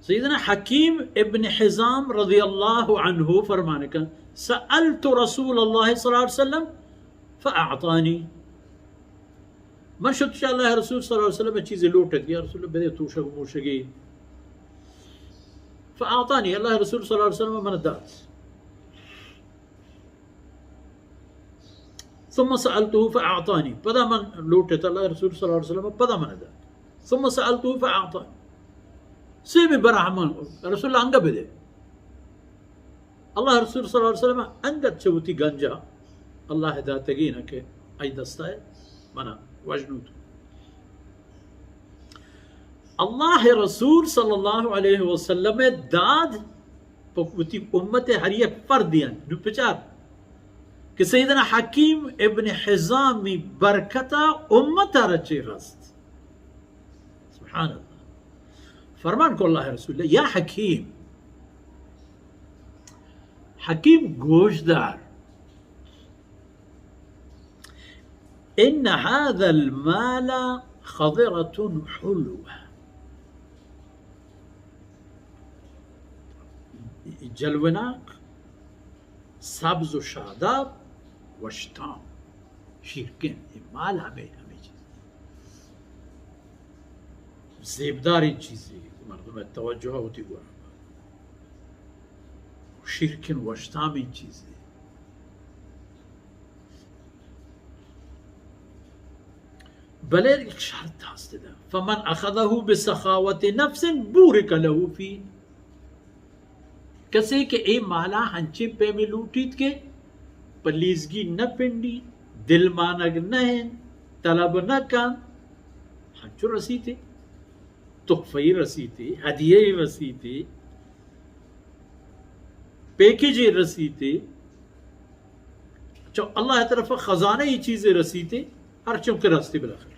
سیدنا حکیم ابن حزام رضی اللہ عنہ فرمان کن، سألت رسول اللہ صلی اللہ علیہ وسلم فأعطانی۔ من شت چہ اللہ رسول صلی اللہ علیہ وسلم چیزے لوٹت، یا رسول اللہ، بدے توشگ موشگے۔ فأعطانی، اللہ رسول صلی اللہ علیہ وسلم من دات۔ ثم سألته فأعطانی، پدا من لوٹت اللہ رسول صلی اللہ علیہ وسلم، پدا من دات۔ ثم سألته فأعطانی، سے میں برا من رسول اللہ انگا بدے۔ اللہ رسول صلی اللہ علیہ وسلم انگت چہ وتی گنجا اللہ داتگین کہ ای دستا ہے منا وجنوت۔ اللہ رسول صلی اللہ علیہ وسلم داد پہ وتی امت ہر یک فردیان۔ نو پچار کہ سیدنا حکیم ابن حزامی برکتا امت رچے رست۔ سبحان اللہ۔ فرمان کو اللہ رسول، یا حکیم، حکیم گوشدار، ان هذا المال خضرة حلوة، جلوناک، سبز و شاداب، وشتام، شیرکن، اے مال ہمے، ہمے چیز۔ زیبداریں چیزے، مردم توجہ وتی گورا۔ شیرکن وشتامیں چیزے۔ بلے یک شرط ہست دا، فمن اخذه بسخاوة نفس بورک له فيه۔ کسے کہ اے مالا ہنچیں پیمے لوٹیت کہ پہ لیزگی نہ پنڈی، دلمانگ نہ انت، طلب نہ کنت، ہنچو رسیتے، تحفہ ای رسیتے، ہدیہ ای رسیتے، پیکج ای رسیتے، چو اللہ طرف خزانہ ای چیزے رسیتے، ہر چون کہ رستے بالاخر۔